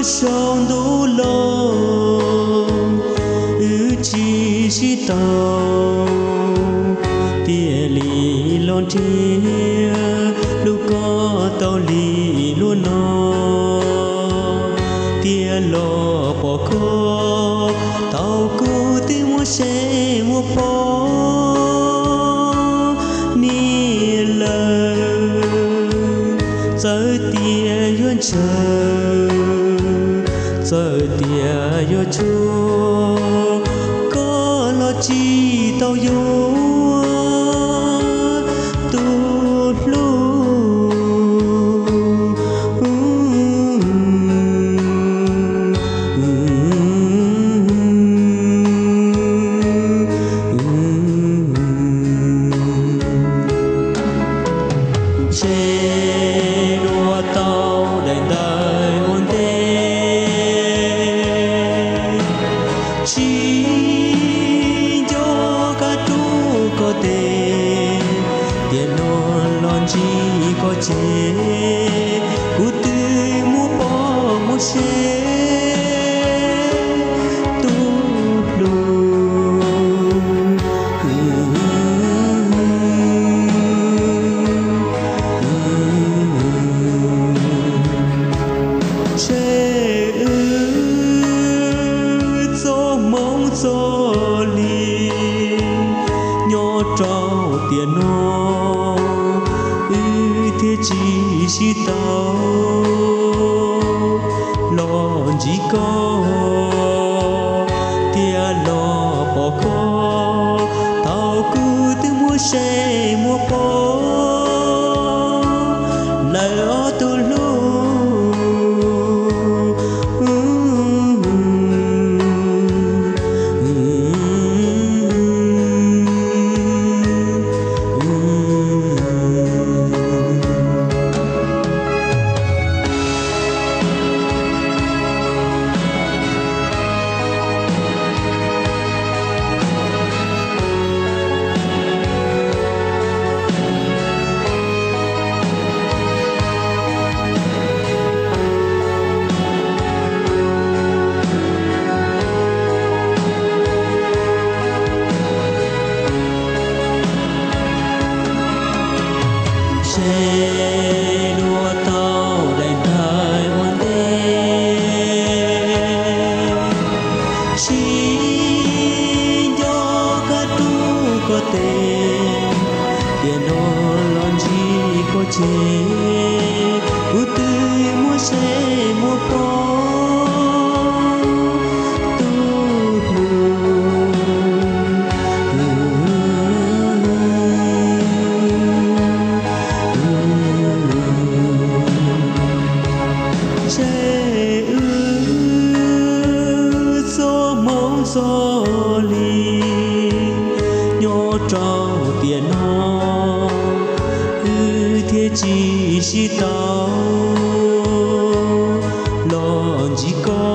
Saum ntuj los wb tsis sib tau, thiaj li los nrhiav hlub koj tau li luag no, thiaj los pom koj thaum kuv twb muaj seb muaj poj niam lawm. Txawm tias yuav ntshaw, txawm tias yuav tsuaj, koj los tsis tau yuav tus hlub. Ntshe dua tau daim ntawv ua ntej, tsis nco qab rub koj tes, tiam no los ntsib koj ces kuv twb muaj poj muaj sev tus hlub. Ntshe wb txoj hmoov txoj hli nyob rau tiam no, wb thiaj tsis sib tau los ntsib koj, thiaj los pom koj thaum kuv twb muaj seb muaj poj lawm ob tug hlub. Ntshe dua tau daim ntawv ua ntej, tsis nco qab rub koj tes, tiam no los ntsib koj ces kuv twb muaj seb muaj poj tus hlub. Ntshe wb txoj hmoov txoj hli nyob rau tiam no, wb thiaj tsis sib tau los ntsib koj.